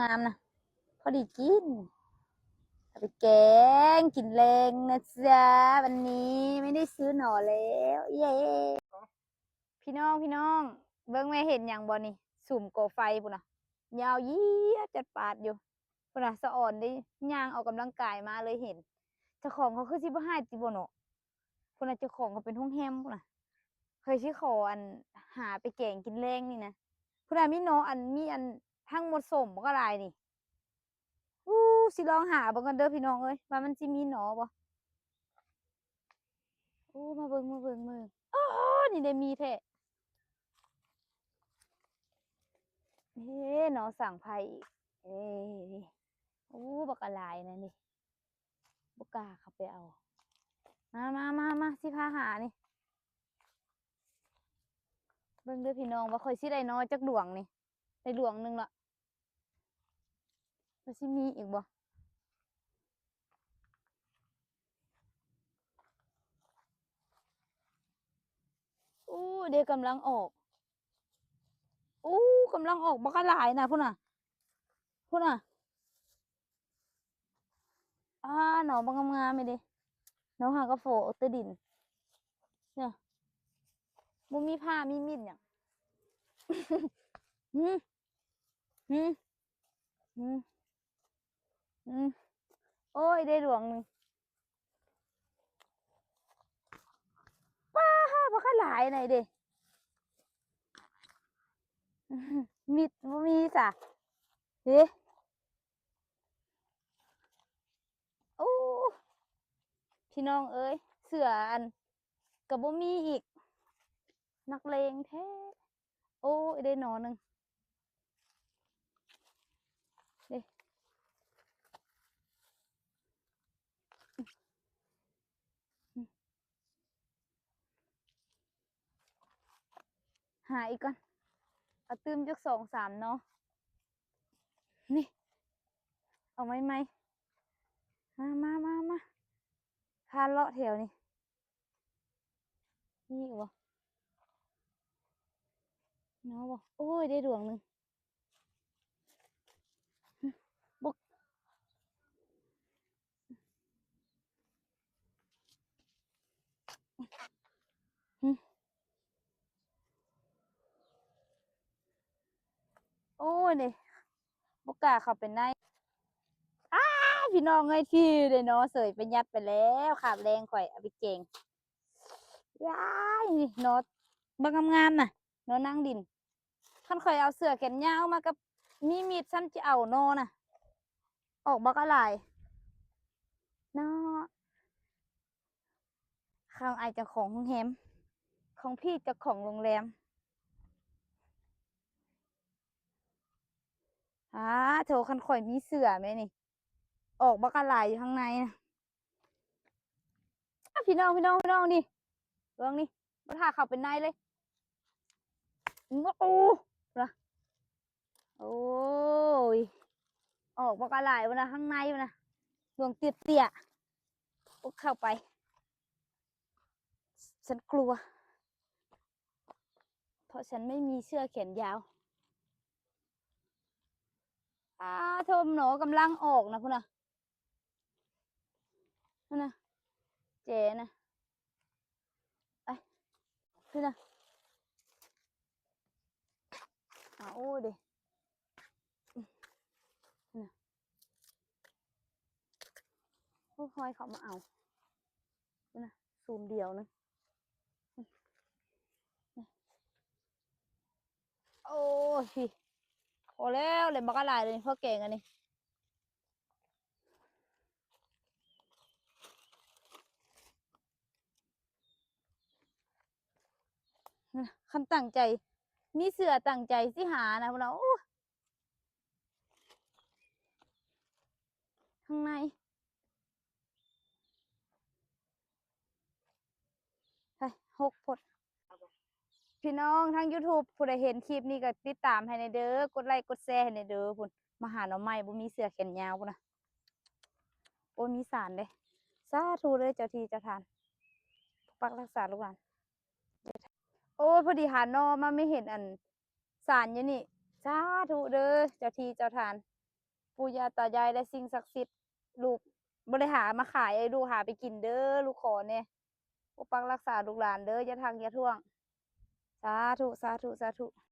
ນ້ຳນະ ພໍດີກິນ ເອົາໄປແກງກິນແລງນະຈ໊ະ ວັນນີ້ໄມ່ໄດ້ຊື້ໜໍ່ແລ້ວ ເຢ້. ພີ່ນ້ອງ ພີ່ນ້ອງ ເບິ່ງແມ່ເຫັນຫຍັງບໍ່ນີ້? ສຸມກອໄຟພຸ້ນນະ ຍາວຢຽດຈັດປາດຢູ່ ພຸ້ນນະ ສະອອນໄດ້ຍ່າງອອກກຳລັງກາຍມາເລີຍເຫັນ ເຈົ້າຂອງເຂົາຄືຊິບໍ່ຮ້າຍຕິບໍ່ເນາະ? ພຸ້ນນະ ເຈົ້າຂອງເຂົາເປັນໂຮງແຮມພຸ້ນນະ ຂ້ອຍຊິຂໍອັນ ຫາໄປແກງກິນແລງນີ້ນະ ພຸ້ນນະ ມີໜໍ່ອັນ ມີອັນ ທັງໝົດສົ້ມບັກຫຼາຍນີ້. ອູ້ ຊິລອງຫາເບິ່ງກ່ອນເດີພີ່ນ້ອງເອີຍ ວ່າມັນຊິມີໜໍ່ບໍ່? ອູ້ ມາເບິ່ງ ມາເບິ່ງ ມາເບິ່ງ ອໍ ນີ້ເດ ມີແທ້ ເອີ ໜໍ່ສ້າງໄພອີກ ເອີ ອູ້ ບັກຫຼາຍນັ້ນເດ ບໍ່ກ້າເຂົ້າໄປເອົາ ມາ ມາ ມາ ມາ ຊິພາຫານີ້ ເບິ່ງເດີພີ່ນ້ອງ ວ່າຂ້ອຍຊິໄດ້ໜໍ່ຈັກດວງນີ້ ໄດ້ດວງໜຶ່ງລະ ວ່າຊິມີອີກບໍ່? ອູ້ ເດ ກຳລັງອອກ ອູ້ ກຳລັງອອກບັກຫຼາຍນະ ພຸ້ນນະ ພຸ້ນນະ. ອາ ໜໍ່ບັກງາມໆ ນີ້ເດ ໜໍ່ຫາກະໂຟອອກແຕ່ດິນ ເນາະ ບໍ່ມີພ້າມີມີດຫຍັງ ຫື ຫື ຫື ຫື ໂອ້ຍ ໄດ້ດວງໜຶ່ງ ປ້າ ບັກຫຼາຍໃນເດ ມີດບໍ່ມີສະ ເດ. ໂອ້ ພີ່ນ້ອງເອີຍ ເສື້ອອັນກະບໍ່ມີອີກ ນັກເລງແທ້ ໂອ້ຍ ໄດ້ໜໍ່ໜຶ່ງ ເດ. ຫາອີກກ່ອນ ເອົາຕື່ມຈັກສອງສາມໜໍ່ ນີ້ ເອົາໃໝ່ໆ ມາ ມາ ມາ ມາ ພາເລາະແຖວນີ້ ມີອີກບໍ່? ເນາະ ໂອ້ຍ ໄດ້ດວງໜຶ່ງ ບໍ່ ໂອ້ຍ ນີ້ ບໍ່ກ້າເຂົ້າໄປໃນ ອ້າ ພີ່ນ້ອງເອີຍ ທີ່ໄດ້ໜໍ່ເສີຍໄປ ຍັດໄປແລ້ວ ຄາບແລງຂ້ອຍເອົາໄປແກງ ວ້າຍ ນີ້ໜໍ່ບັກງາມໆ ນະ ໜໍ່ນາງດິນ ຄັນຂ້ອຍເອົາເສື້ອແຂນຍາວມາກັບມີມີດ ຊັ້ນຊິເອົາໜໍ່ນະ ອອກບັກຫຼາຍເນາະ ຂອງອ້າຍເຈົ້າຂອງໂຮງແຮມ ຂອງພີ່ເຈົ້າຂອງໂຮງແຮມ ອາ ໂທ້ ຄັນຂ້ອຍມີເສື້ອແມ່ນີ້ ອອກບັກຫຼາຍຢູ່ຂ້າງໃນນະ ອ້າ ພີ່ນ້ອງ ພີ່ນ້ອງ ພີ່ນ້ອງ ນີ້ ເບິ່ງນີ້ ບໍ່ຖ້າເຂົ້າໄປໃນເລີຍ ໂອ້ ນະ ໂອ້ຍ ອອກບັກຫຼາຍພຸ້ນນະ ຂ້າງໃນພຸ້ນນະ ດວງເຕ້ຍໆ ໂອ້ ເຂົ້າໄປ ສັນກົວ ເພາະສັນໄມ່ມີເສື້ອແຂນຍາວ ອາ ໂທ້ ໜໍ່ກຳລັງອອກນະ ພຸ້ນນະ ຫັ້ນນະ ແຈນະ ໄປ ພຸ້ນນະ ອາ ໂອ້ ເດ ຫັ້ນນະ ໂອ້ ຮອຍເຂົາມາເອົາ ພຸ້ນນະ ສູນດຽວນະ ໂອ້ຍ ພໍແລ້ວ ໄດ້ບັກຫຼາຍເລີຍ ພໍແກງອັນນີ້ ຄັນຕັ້ງໃຈ ມີເສື້ອຕັ້ງໃຈຊິຫານະ ພຸ້ນນະ ໂອ້ ຂ້າງໃນ ໄປ ຫົກໂພດ ພີ່ນ້ອງທາງຢູທູບ ຜູ້ໃດເຫັນຄລິບນີ້ກໍຕິດຕາມໃຫ້ແດ່ເດີ ກົດໄລກົດແຊໃຫ້ແດ່ເດີ ພຸ້ນ ມາຫາໜໍ່ໄມ້ ບໍ່ມີເສື້ອແຂນຍາວພຸ້ນນະ ໂອ້ຍ ມີສານເດ້ ສາທຸເດີ ເຈົ້າທີ່ເຈົ້າທານ ປົກປັກຮັກສາລູກຫຼານ ໂອ້ຍ ພໍດີຫາໜໍ່ມາ ໄມ່ເຫັນອັນ ສານຢູ່ນີ້ ສາທຸເດີ ເຈົ້າທີ່ເຈົ້າທານ ປູ່ຍ່າຕາຍາຍ ແລະ ສິ່ງສັກສິດ ລູກບໍ່ໄດ້ຫາມາຂາຍ ໃຫ້ລູກຫາໄປກິນເດີ ລູກຂໍແດ່ ປົກປັກຮັກສາລູກຫຼານເດີ ຢ່າທັກຢ່າທ້ວງ ສາທຸ ສາທຸ ສາທຸ.